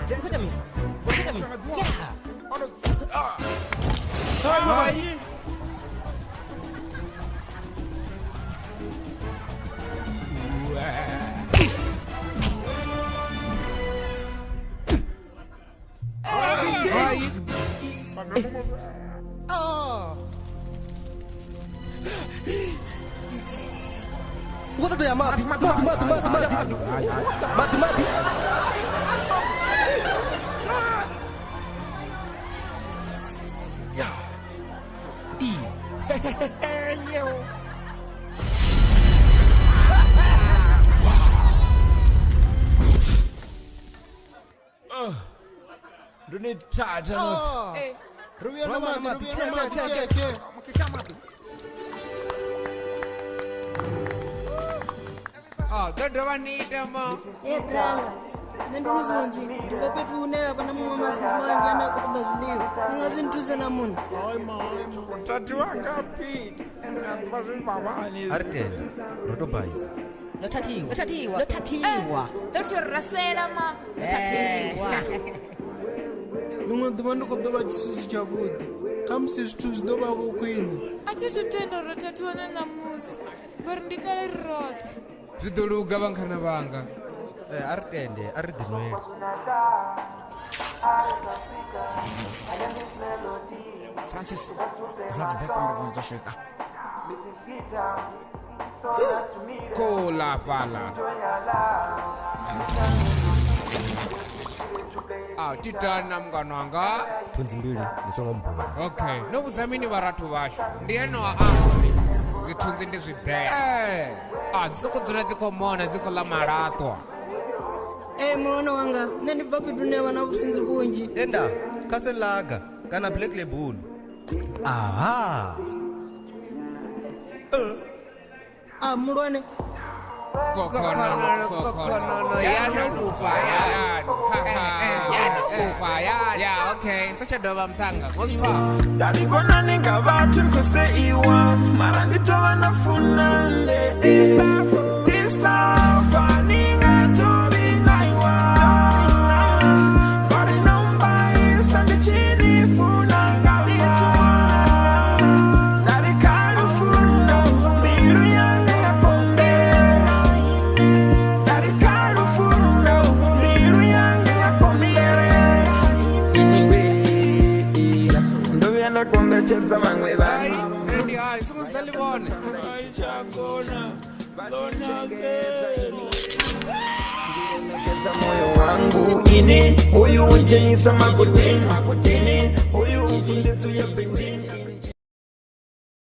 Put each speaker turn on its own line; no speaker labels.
Khou ita mini? Khou ita mini? Yeah.
Hai.
Hai.
U khou ṱoḓa ya maḓi, maḓi, maḓi, maḓi, maḓi. Maḓi, maḓi.
Ndo ni thatha no.
Eh,
Ri vhuya na
Rwa
maḓi,
maḓi,
ri vhuya na
khe,
maḓi,
khe,
khe, khe.
Oh, ḓo dovha ni ite mo.
Ee branga, nṋe ndi Luzunzi, ndi bva fhethu hune ha vha na muṅwe masinzi manzhi ane a khou ṱoḓa zwiḽiwa. Ni nga si nthuse na muni?
Hai ma, hai ma.
Tati wanga Pete. Nda ḓivha zwi vhavhani.
A ri tende, ro to baisa.
Ndo thathiwa. Ndo thathiwa. Ndo thathiwa.
ḓo thi ri rasela ma.
Ndo thathiwa.
Ḽiṅwe ḓuvha ndi khou ḓo vha tshisusu tshavhuḓi. Khamusi zwithu zwi ḓo vha vho khwine.
A thi thu tenda uri ro thathiwa na ṋamusi ngori ndi kale ri roṱhe.
Zwi ḓo luga vhankhana vhanga.
Eh, a ri tende, a ri ḓinwele.
Francis, dza dzi boyfriend dzo swika.
Khouḽa fhaḽa. Ah, titana mungana wanga.
Thunzi mbili, ni songo mmbula.
Okay, no vhudza mini vharathu vhashu? Ndi eno a amba uri dzithunzi ndi zwibele. Eh, ah, dzi soko dzula dzi khou mona dzi khou ḽa malaṱwa.
Ee muhulwane wanga, nṋe ndi bva fhethu hune ha vha na vhusinzi vhunzhi.
Tenda, Castle Lager kana Black Label. Aha.
Ah muhulwane,
Kokonono, kokonono, ya no fhufha ya no, ya no fhufha ya. Ya, okay, ntso tsha dovha muṱhanga. Ngosfa.
Ndalibona nga vhathu nkhoseiwa mara ndi tovha na funale. This love, this love, aningatori naiwa. Ngori nombaisa ndichinifuna ngalichifuna. Ndalikalufuna, mbilu yanga yakombela. Ndalikalufuna, mbilu yanga yakombela. Ndo vhuya nda kombetshedza vhaṅwe
Hai,
vhana.
rendi hai, songo sa ḽi vhone.
Nekedza moyo wangu ini uyu ujeisa makutini makutini uyu mfundisi uya bendini.